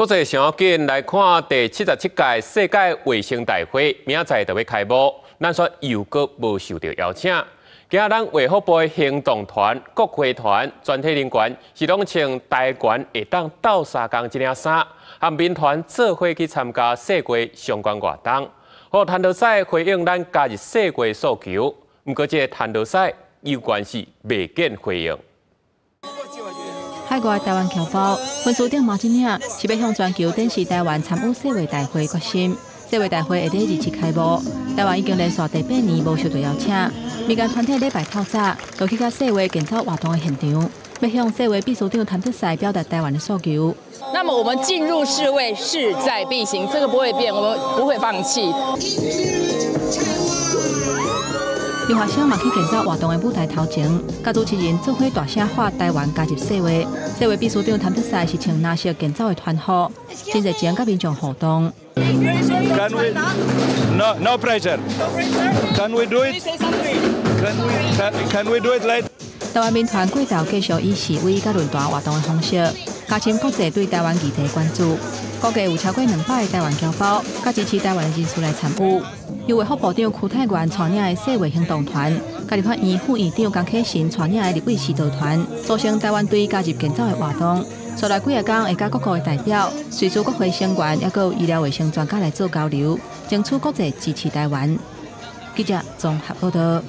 國際上緊來看第77屆世界衛生大會，明仔載就欲開幕，咱煞猶閣無受著邀請。今仔咱衛福部的行動團、國會團全體人員是攏穿台灣會當鬥相共這領衫，和民團做伙去參加世衛相關活動。予譚德塞回應咱加入世衛訴求，毋過這個譚德塞猶原是未見回應。海外台灣僑胞分署長馬振領是欲向全球展示台灣參與世衛大會決心。世衛大會會佇27開幕，台灣已經連續第八年無受到邀請。民間團體禮拜透早就去到世衛健走活動的現場，欲向世衛秘書長譚德塞表達台灣的訴求。那麼我們進入世衛勢在必行，這個不會變，我們不會放棄。留學生嘛去健走活動的舞台頭前，佮主持人做伙大聲喊台灣加入世衛。世衛秘書長譚德塞是穿藍色健走的團服，真熱情佮民眾互動。 Can we? No, no pressure. Can we do it? Can we do it later? 台灣民團過晝繼續以示威佮論壇活動的方式，加深國際對台灣議題的關注。估計有超過200個台灣僑胞，佮支持台灣的人士來參與。由衛福部長邱泰源帶領的世衛行動團，佮立法院副院長江啟臣帶領的立委視導團，組成台灣隊加入健走的活動。紲來幾仔工會佮各國的代表、瑞士國會成員，抑閣有醫療衛生專家來做交流，爭取國際支持台灣。記者綜合報道。